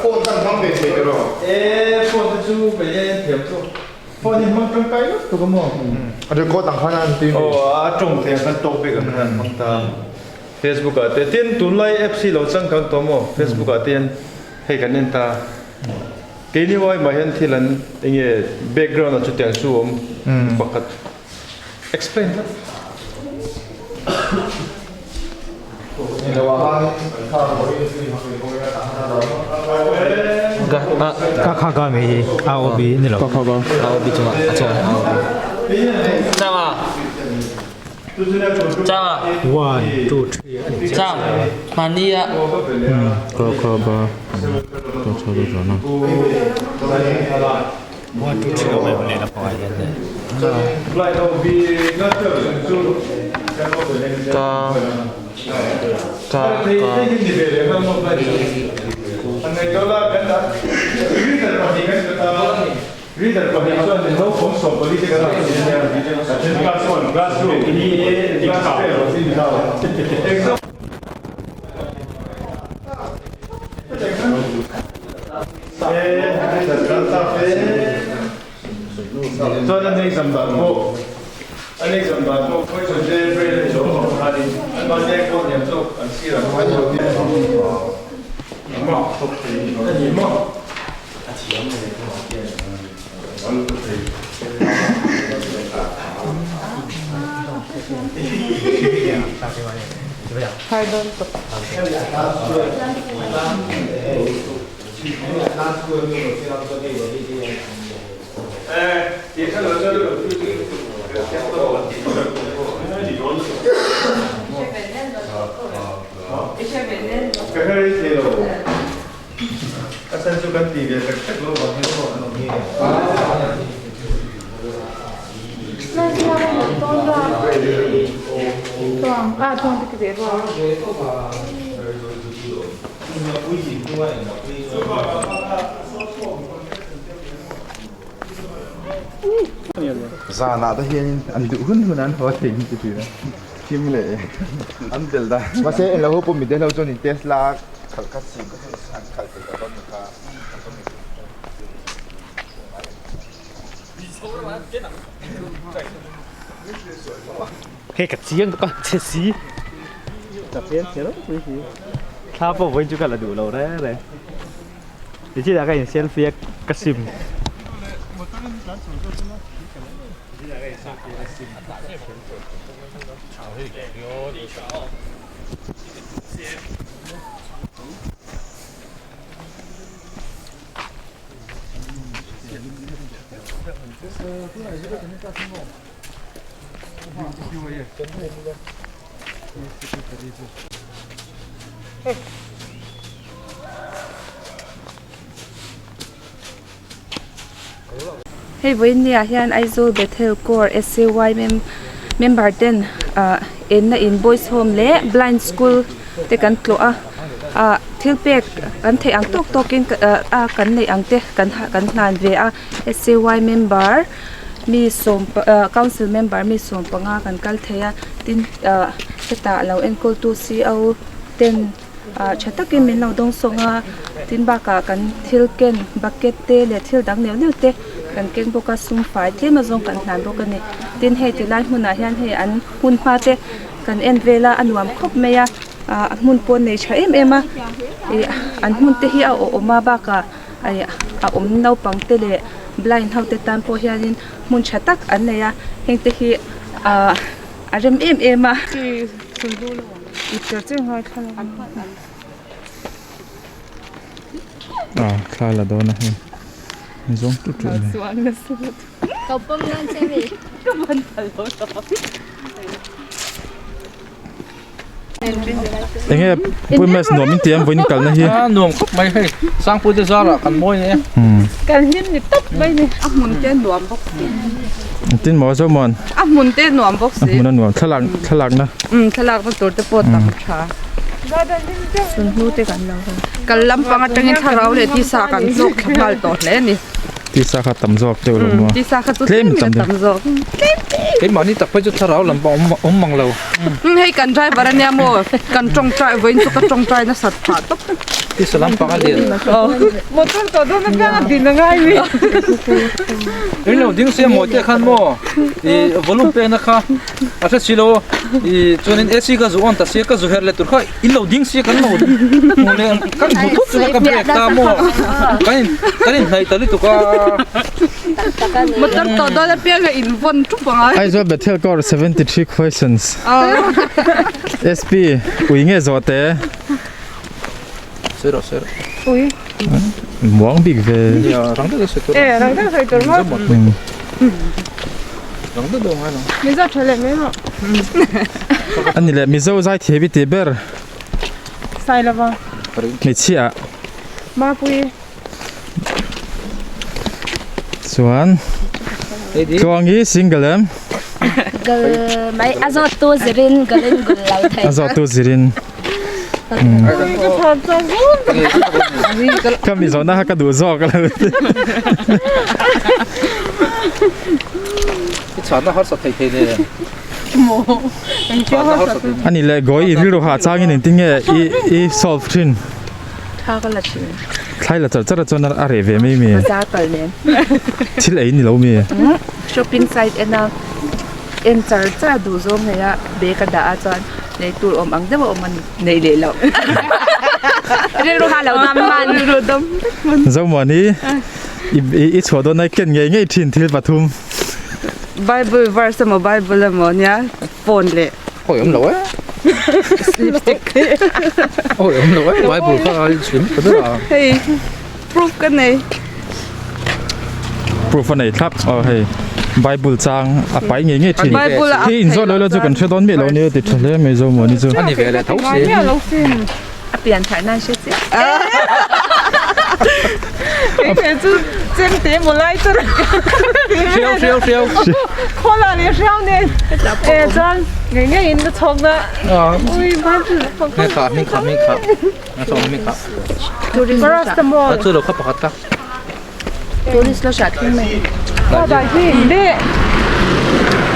Phone kan hmang ve thei tiraw? E phone te chu kei hian thiam chu phone hi hmang tangkai lutuk tuk a maw? A record ang khan a an ti mi? Aw a tawng thei ang khan tawk bik ang khan an hmang ta. Facebook ah te tin tunlai apps hi lo changkang tawh maw? Facebook ah te hian hei kan en ta. Keini ho ai mah hian thil an enge background ah chutiang chu awm pakhat explain vat. Ka kha ka mi hi AOB ni lo. Ka kha ka. AOB chunga a chunga AOB. Changa. Changa. 1 2 3 Chang. Mania. Ka kha ba. Ka kha ka ka na. 1 2 3 mai le na pa hian ne. Ka. Ka. Reader pahnih chuan min lo phawm sawm pali te kan rawn ti ania, a then class one, class two, class 12, exam. Chuan an exam dan pawh an exam dan pawh question te braille a zawh ang khanin an mahni a code liam zawk an sir ang khan a ni maw? A chan chu kan ti ve tak tak lo vang hian maw an awm hi. Zanah te hianin an duh hun hun an haw thei hi ti thin a thim leh an bel dan. Mahse englo ho pawh midel ho chuan in test la khalh kha sim kha chu an khalh thei tawh dawn ni kha. Hei ka chiang ka che si. Ka pen che ropui si. Thla pawh vawiin chu ka la duh lo reng reng. Tichhinah ka in selfie a ka sim. Hei vawiin ni ah hian Aizawl Bethel Corps SAY member ten ah enna in boys home leh blind school te kan tlawh a ah thil pek kan theih ang tawk tawk in ah kan neih ang te kan kan hlan ve a SAY member mi sawm ah council member mi sawm panga kan kal thei a tin ah hetah lo enkawl tu CO ten. ah tha takin min lo dawng sawng a tin bakah kan thil ken bucket te leh thil dang neuh neuh te kan keng bawk a sum fai tlem azawng kan hlan bawk a ni tin hei ti lai hmunah hian hei an hmun hma te kan en vel a a nuam khawp mai a. Ah a hmun pawh a nei tha em em a ih an hmun te hi a awh awm a bakah ih a awm naupang te leh blind ho te tan pawh hianin hmun tha tak an nei a heng te hi ah a rem em em a. Ah thla la dawn a hei zawng tut tut mai. Enge pui mes nuam in tiam vawiin kalna hi. A nuam khawp mai hei Sangpui te zarah kan mawi ni e. Kan hlim ni tawp mai ni. A hmun te nuam bawk si. Engtin maw Zomuan? A hmun te nuam bawk si. A hmun a nuam thlalak thlalakna. Um thlalakna tur te pawh tam tha. Sunhnu te kan lo haw. Kal lampang atangin thlarau leh tisa kan zawk thla nghal tawh hle a ni. Tisa kha tam zawk deuh lo maw? Tisa kha chu tlem in a tam zawk. Keimahni tak phei chu thlarau lam pawh awm mang lo. Hei kan driver ania maw? Kan tawngtai vawiin chu ka tawngtai nasat phah tawp. Tisa lampang a lian. Motor tawh dawn apiang a din a ngai mi. Eng lo ding se maw te khan maw i volume pekna kha a hre si lo i chuanin AC ka zu on ta sia ka zu her leh tur kha In lo ding sia kan lo hmu leh kan hmu thut chu ka break ta maw kan in kan in hnaih ta lutuk a. Motor tawh dawn apiang a in vawn thup ang a. Aizawl Bethel Court 73 questions. SP ui nge zawh te? Sawi rawh sawi rawh. Ui. Muang bik ve. Nia rang deuh deuh sawi tur. E rang deuh sawi tur maw? Rang deuh deuh ngai lo. Mizo tha leh mai maw? Ani leh Mizo zai thiam i tih ber. Sailova. Hmeichhia. Mapui. Chuan Tluangi single em? Gal mai a zawt tu zirin galin gul lo thei. A zawt tu zirin. Ka mi zawhna kha ka duh zawk a lo ti. I chhanna harsa thei thei nen. Ani leh gawi i rilru hah changin engtin nge i i solve thin? Thla ka la thin. Thla i la char char a chuan a reh ve mai mi? Bazar kal nen. Thil ei ni lo mi? Shopping site en a en char char duh zawng nei a bag a dah a chuan nei tur awm ang deuh a awm a ni nei leh loh. Rilru ha lo dam hman. Rilru dam hman. Zomuani i i chhuah dawn a i ken ngei ngei thin thil pathum. Bible verse emaw Bible emaw nia phone leh Awi awm lo e. Lipstick. Awi awm lo e Bible kha a inchhim ta ber a. Hei proof ka nei. Proof a nei thlap aw hei Bible chang a pai ngei ngei thin. Bible a Hei inzawt lo lo chu kan hre dawn miah lo nia ti tha hle mai Zomuani chu. A ni ve leh tho si. A pian thar nan hre chiah. Kei chu chemte maw lai chu Hriau hriau hriau. Khawla leh hriau nen. E chuan ngei ngei in na chhawk na. Ui Bible Hming kha hming kha hming kha. Na chhawk hming kha. Paracetamol. A chu lo kha pakhat kha. Tourist lo hriat thleng mai. Aw bai hi le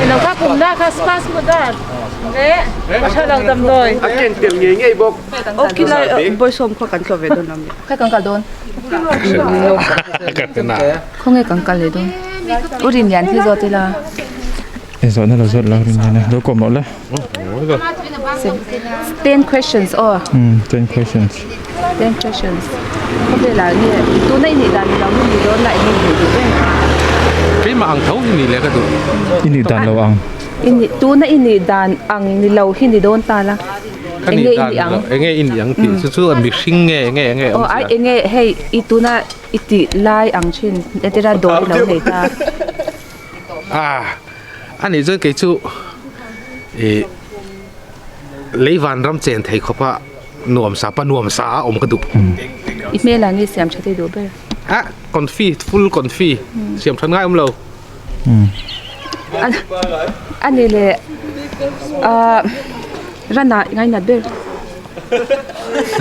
ilo kha kum na kha spas mu dar le tha lo dam doi. A ken tel ngei ngei bawk. Ok khilai bawihsawm kha kan tlawh ve dawn ami. Kha kan kal dawn. Khawnge kan kal leh dawn. U Rinlian hi zawt ila. E zawhna lo zawt lo Rinlian a lo kawm loh le. 10 questions aw. 10 questions. 10 questions. Khawvelah nge tuna i nih dan ni lo hi ni dawn la eng nge duh reng. Keimah ang tho hi ni leh ka duh. I nih dan lo ang. I nih tuna i nih dan ang ni lo hi ni dawn ta la. Ka nih dan ni lo enge i nih ang tih chu chu mihring nge enge enge awm zia. Aw ai enge hei i tuna i tih lai ang thin entira dawr i lo nei ta. Ah A nih chuan kei chu ih lei van ram chen thei khawp a nuam sa pa nuam sa a awm ka duh. I hmel ah nge siam tha thei duh ber? Ah confi full confi siam tha ngai awm lo. A ni leh ah ran ah ngai nat ber.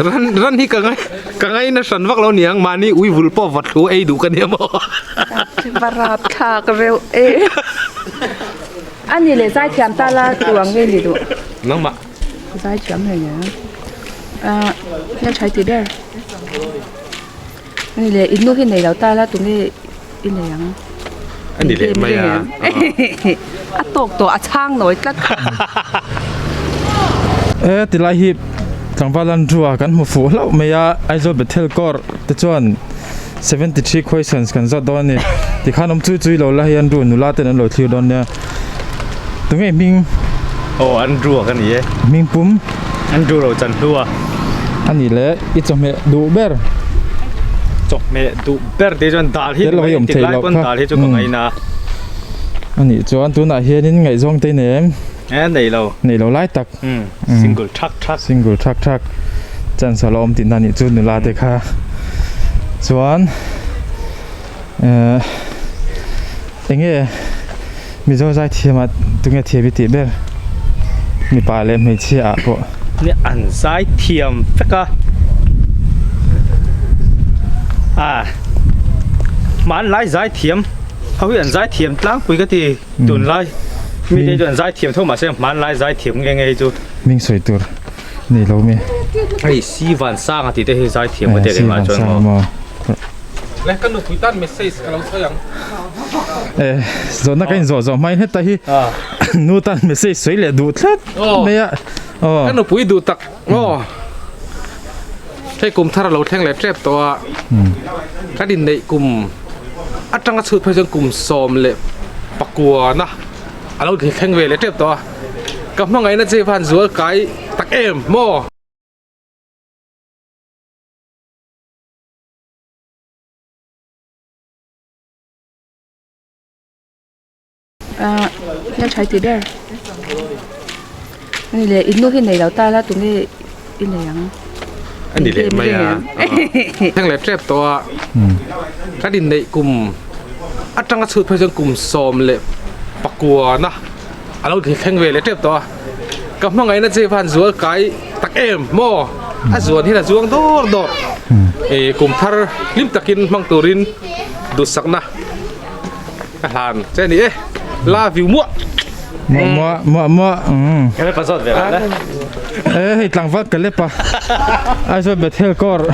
Ran ran hi ka ngai ka ngai na hran vak lo niang mahni ui vul pawh va thu ei duh ka nia maw. Va rap thlak reuh e. A ni leh zaithiam ta la tu ang nge ni duh. Nangmah. Zaithiam hle nia. Ah hmel tha i ti ber. A ni leh in nu hi nei lo ta la tu nge i nei ang. A ni leh mai a. A tawk tawh a chhang nawi tlat. E tilai hi. Tlangval Andrew a kan hmu fuh hlauh mai a Aizawl Bethel Corps te chuan 73 questions kan zawt dawn a ni tikhan awm chui chui lo la hei Andrew nula ten an lo thlir dawn nia tunge hming Aw Andrew a ka ni e. Hming pum Andrew ro chan hlu a. A nih leh i chawhmeh duh ber. Chawhmeh duh ber te chuan dal hi Tel lo hi awm thei loh kha. Dal hi chu ka ngaina a. A nih chuan tunah hianin ngaihzawng te i nei em? E nei lo. Nei lo lai tak. Single thak thak. Single thak thak. Chance a la awm tihna nih chu nula te kha. Chuan eh enge Mizo zaithiam ah tunge thiam i tih ber? Mipa leh hmeichhia ah pawh. Nia an zaithiam vek a. Ah hmanlai zaithiam ho hi an zaithiam tlangpui ka ti. Tunlai mi te chuan zaithiam tho mahse hmanlai zaithiam nge nge hi chu. Hming sawi tur nei lo mi. Hei si van sang a tih te hi zaithiam ka ti leh mah chuan maw. Le ka nupui tan message ka lo sawi ang. E zawhna ka inzawh zawh hmain heta hi nu tan message sawi leh duh tlat mai a. Ka nupui duh tak maw. Hei kum thar a lo thleng leh tep tawh a, kan inneih kum atanga chhut phei chuan kum 19 na a lo thleng ve leh tep tawh a, ka hmangaihna che van zual kai tak em maw? Ah hmel tha ti ber ani leh in nu hi nei lo ta la tunge i nei ang ani leh mai a thleng leh tep tawh a kan inneih kum atanga chhut phei chuan kum 19 na a lo thleng ve leh tep tawh a ka hmangaihna che van zual kai tak em maw a zuan hian a zuang dawr dawr ih kum thar hlim takin hmang turin duhsakna. Ka hlan che ni e love you muah. Muah muah muah muah umm. Ka lepa zawt ve la. E hei tlangval ka lepa. Aizawl Bethel Corps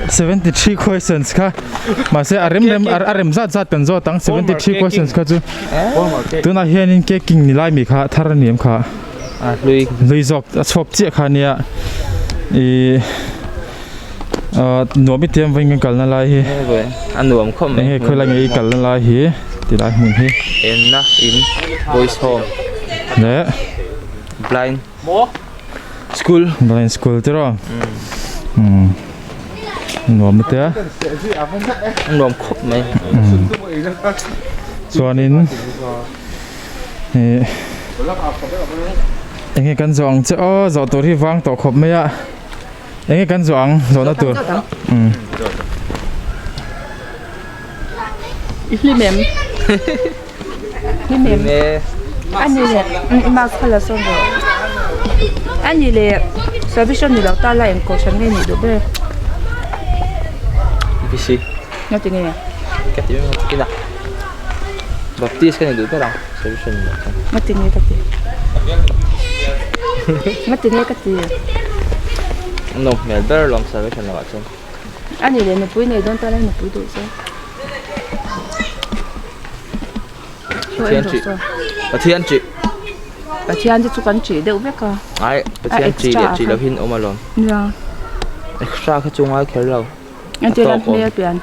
73 questions kha mahse a rem rem a rem zat zat kan zawt ang 73 questions kha chu tunah hianin cake king ni lai mi kha thar a ni em kha a hlui hlui zawk a chhuak chiah kha nia ih Nuam i tiam vawiin kan kalna lai hi a nuam khawp mai enge khawilai nge i kalna lai hi ti lai hmun hi enna in boys home leh blind school blind school te rawh umm nuam te a a nuam khawp mai chuanin ih enge kan zawh ang che aw zawh tur hi vang tawh khawp mai a. Enge kan zawh ang zawhna tur. Umm. I hlim em? Hlim em? Ani leh i mask kha la sawn rawh. Ani leh salvation ni lo ta la eng kohhran nge nih duh ber? VC. Nga ti nge? Ka ti mai ina. Baptist ka ni duh ber ang salvation ni lo chuan. Nga ti nge ka ti? Nga ti nge ka ti? Nawm hmel ber lawm salvation lamah chuan. A nih leh nupui nei dawn ta la nupui duh chu. Pathian ṭih. Pathian ṭih. Pathian te chu kan ṭih deuh vek a. Ai Pathian ṭih leh ṭih lohin awm alawm. Nia. Extra kha chu ngai kher lo. Entir an hmel pian.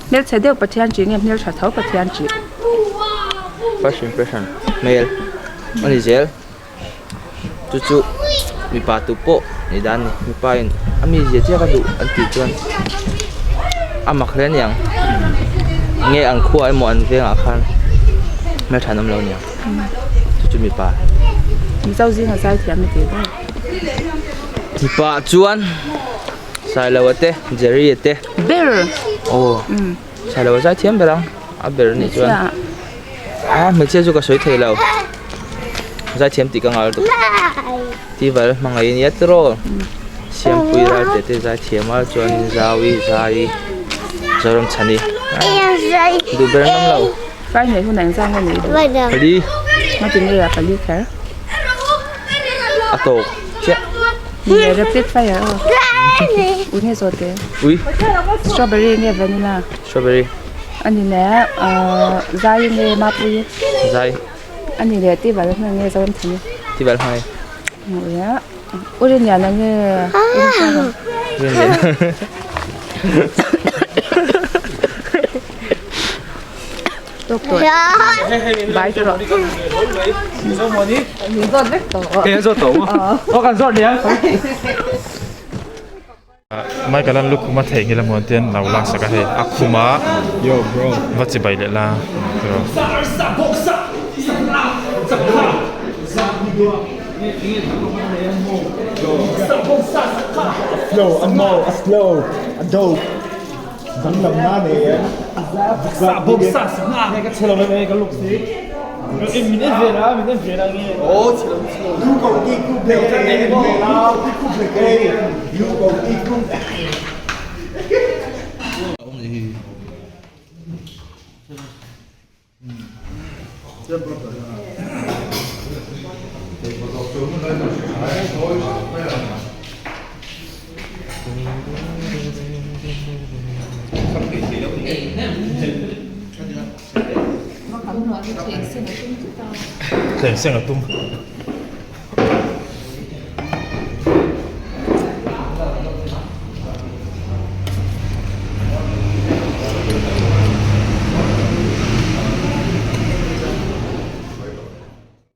Hmelchhe deuh Pathian ṭih nge hmelṭha tho Pathian ṭih? First impression hmel a ni zel. Chu chu mipa tu pawh ni dan a ni. Mipa in a mi zia chiah ka duh an tih chuan a mak hle aniang. Nge an khua emaw an vengah khan hmelṭha an awm lo aniang. Chu chu mipa. Mizo zinga zaithiam i tih ber. Mipa chuan. Sailoa te, Jerry-a te. Ber. Aw. Sailoa zai thiam ber ang. A ber anih chuan. A hmeichhia chu ka sawi thei lo. Zai thiam tih ka ngai lutuk. Tival hmangaih ania tiraw. Siampui ral te te zai thiam a chuan Zaui zai Zoram chhani. Duh ber an awm lo. Fai nei hun ah engzah nge nei duh? Pali. Ngati nge a pali kher? A tawk chiah. Nge rapid fire aw. Ui nge zawh te? Ui. Strawberry nge vanilla? Strawberry. Ani leh zai nge mapui? Zai. Ani leh tival hmang nge zoram thani? Tival hmang. Ui a. U Rinliana nge U Rinsanga? Rinliana. Tawk tawh Bai tawh. Min zawt vek tawh. Kei zawt tawh maw? Aw kan zawt liang. Michael an lukhum a theihnghilh a maw tian lo laksak a hei a khum a va chibai leh la tiraw. Thleng seng a tum.